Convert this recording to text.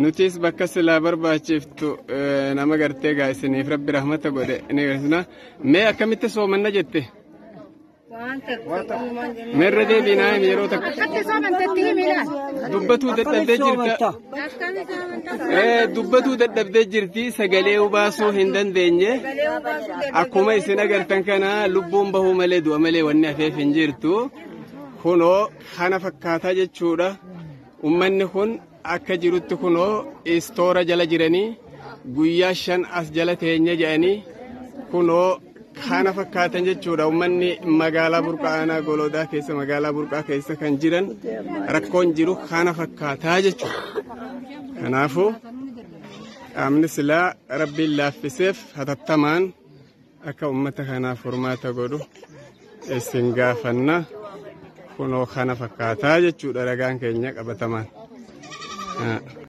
Nutis bakka silaa barbaachiftu nama gartee gaa isiniif rabbi rahmata godhe ni garsiisna. Mee akkamitti soomanna jette? Mee irra deebiinaa himi yeroo takka. Akkatti soomantetti himi laal. Dubbatuu dadhabdee jirta. Dubbatuu dadhabdee jirti, sagalee baasuu hin dandeenye. Akkuma isin agartan kana lubbuun bahuu malee, du'a malee wanni hafeef hin jirtu. Kunoo kana fakkaataa jechuudha. Ummanni kun akka jirutti kunoo istoora jala jiranii, guyyaa 5 as jala teenya jedhanii, kunoo kana fakkaatan jechuudha. Ummanni magaalaa Burqaa, aanaa Goloodaa keessa, magaalaa Burqaa keessa kan jiran, rakkoon jiru kana fakkaataa jechuudha. Kanaafuu qaamni silaa rabbiin laaffiseef hatattamaan akka ummata kanaaf furmaata godhu isin gaafanna. Kunoo kana fakkaataa jechuudha ragaan keenya qabatamaan.